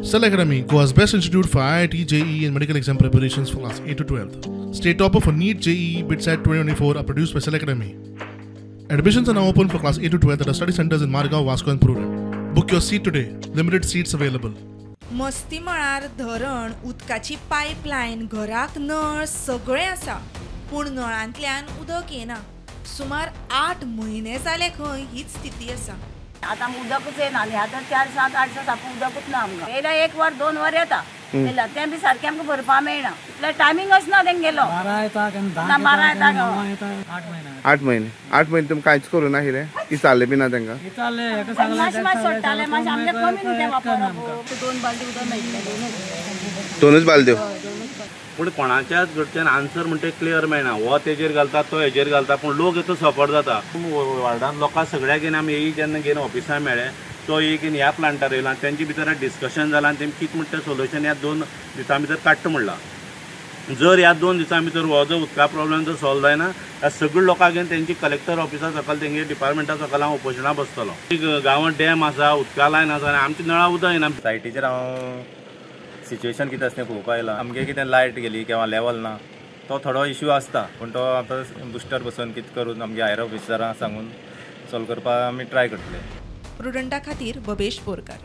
Cell Academy, Goa's best institute for IIT, JEE and medical exam preparations for class 8 to 12. State topper for NEET, JEE, BITSAT 2024 are produced by Cell Academy. Admissions are now open for class 8 to 12 at our study centers in Margao, Vasco and Prudent. Book your seat today. Limited seats available. मस्ती मळार धरण, उदकाची pipeline, घराक नळ सगळें आसा, पूण नळांतल्यान उदक येना. सुमार 8 म्हयने जाले खंय हीच स्थिती आसा. आतां उदकूच येना आनी आतां 4, 7, 8 सारकें उदकूच ना आमकां. येयल्या 1 वर 2 वर येता, येयल्या तें बी सारकें आमकां भरपा मेळना. इतलें टायमिंगच ना तेंगेलो. 12 येता, 12 येता. 8 म्हयने 8 म्हयने तुमी कांयच करूं ना कितें विचारलें बी ना तांकां? मातशें मातशें सोडटालें, मातशें आमचें कमी न्ही तें वापरप. 2 बालदी उदक मेळटलें, दोनूच बालद्यो. पूण कोणाच्याच कडच्यान आन्सर म्हणटा क्लियर मेळना. हो तेजेर घालता, तो हेजेर घालता, पूण लोक हेतून सफर जाता. वार्डान लोकां सगळ्याक घेवन आमी एक जेन्ना घेवन ऑफिसान मेळ्ळे, तो एक ह्या प्लांटार येयला, तेंचे भितर डिस्कशन जालां आनी तेमी कितें म्हणटा सोल्युशन ह्या 2 दिसां भितर काडटा म्हणलां. जर ह्या 2 दिसां भितर हो जो उदका प्रॉब्लेम जर सॉल्व जायना, ह्या सगळ्या लोकांक घेवन तेंची कलेक्टर ऑफिसा सकयल, तेंगे डिपार्टमेंटा सकयल हांव उपोशणां बसतलो. गांवांत डॅम आसा, उदका लायन आसा आनी आमच्या नळा उदक येना. सायटीचेर हांव सिच्युएशन कितें आसा तें पळोवपाक आयलां. आमगे कितें लायट गेली किंवा लेवल ना, तो थोडो इश्यू आसता, पूण तो आतां बुस्टर बसोवन कितें करून आमगे हायर ऑफिसरां सांगून सॉल्व करपाक आमी ट्राय करतले. प्रुडंटा खातीर बबेश बोरकार.